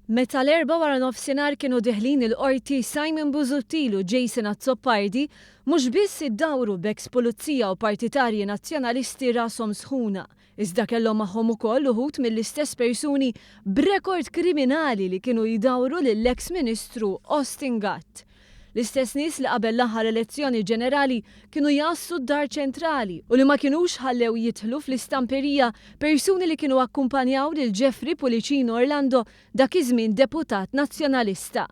Meta l-Erbgħa waranofsinhar kienu deħlin il-Qorti Simon Busuttil u Jason Azzopardi mhux biss iddawru b'eks pulizija u partitarji Nazzjonalisti rashom sħuna, iżda kellhom magħhom ukoll uħud mill-istess persuni b'rekord kriminali li kienu jdawru lill-eks Ministru Austin Gatt. L-istess nies li qabel l-aħħar elezzjoni ġenerali kienu jgħassu d-Dar Ċentrali u li ma kinux ħallew jidħlu fl-istamperija persuni li kienu akkumpanjaw lil Jeffrey Pullicino Orlando dak iż-żmien deputat Nazzjonalista.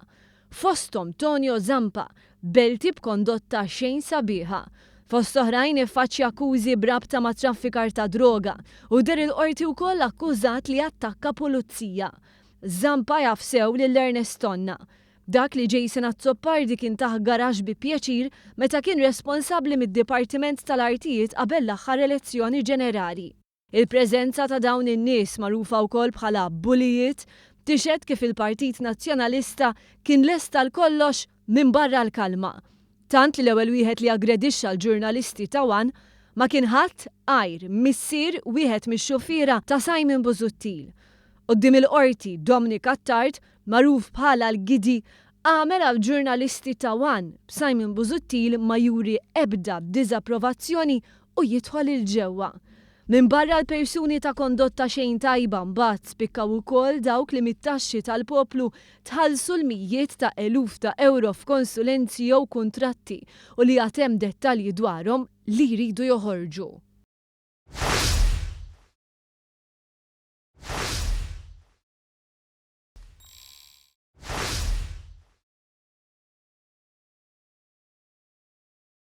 Fosthom Tonio Zampa, belti b'kondotta xejn sabiħa. Fost oħrajn iffaċċja akkużi b'rabta ma' traffikar ta' droga u deher il-Qorti wkoll akkużat li attakka pulizija. Zampa jaf sew lil Ernest Tonna. Dak li Jason Azzopardi kien tah garaxx bi pjaċir meta kien responsabbli mid-Dipartiment tal-Artijiet qabel l-aħħar elezzjoni ġenerali. Il-preżenza ta' dawn in-nies, magħrufa wkoll bħala bulijiet, tixhed kif il-Partit Nazzjonalista kien lest għal kollox minbarra l-kalma. Tant li l-ewwel wieħed li aggredixxa l-ġurnalisti ta' one ma kien ħadd għajr missier wieħed mix-xufiera ta' Simon Busuttil. Quddiem il-Qorti, Dominic Attard, magħruf bħala l-Giddy, għamel għall-ġurnalisti ta' one, b'Simon Busuttil ma juri ebda diżapprovazzjoni u jidħol 'il ġewwa. Minbarra l-persuni ta' kondotta xejn tajba mbagħad spikkaw ukoll dawk li mit-taxxi tal-poplu tħallsu l-mijiet ta' eluf ta' ewro f'konsulenzi jew kuntratti u li għad hemm dettalji dwarhom li jridu joħorġu.